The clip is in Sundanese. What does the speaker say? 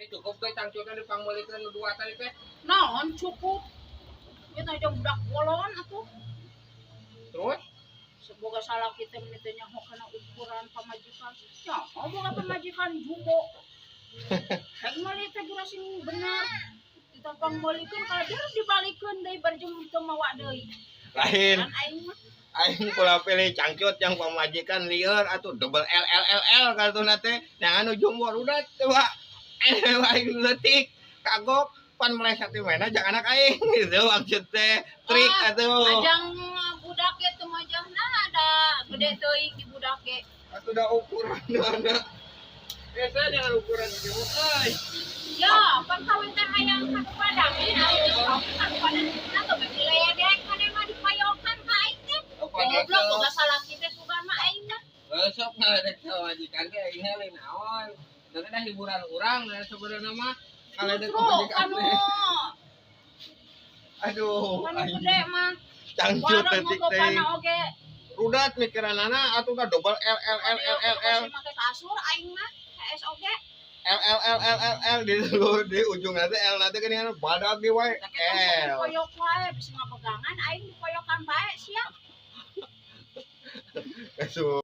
Ini cukup teh cangcutna dipangmeulikeun nu dua tadi teh. Naon cukup? Ieu teh jang budak bolon atuh. Terus Semoga salah kita meni teh nyaho kana ukuran pamajikan. Nyaho boga pamajikan jumbo. Rek meuli teh geura sing bener. Kita pangmeulikeun kalau dia dibalikeun deui bar jeung teu mawa deui. Lain. Kan aing mah Aing pola pilih cangcut yang pamajikan lieur atuh double L L L L kartuna teh yang anu jumbo rudat coba aing leutik kagok pan meleset di mana jangan anak aing gitu maksud teh trik Ah, atuh. Ajang budak ge teu majahna ada gede teuing di budak ge. Atuh da ukuran anak biasa jangan ukuran jumbo euy. Ya, pan kawin teh hayang satu padang ini aing geus kawin satu padang dina teh bagi ledek maneh mah dipayokan ka aing teh. Goblok boga salaki teh sugan mah aing mah. Besok ngaledek pamajikan teh aing lain naon. Nanti dah hiburan urang nah sebenarnya mah ngaledek Justru pamajikan kanu teh. Aduh, kanu aing gede mah. cangcut Warung leutik teh. ngogopana oge. Rudat mikiranana atuh da double L L L L L L Make kasur aing mah HS oge. L L L L L L di seluruh di ujung nanti L nanti kan yang badak di wae Tapi kan sok L. dipoyok wae bisa ngapegangan aing dipoyokan bae sia. Kasur.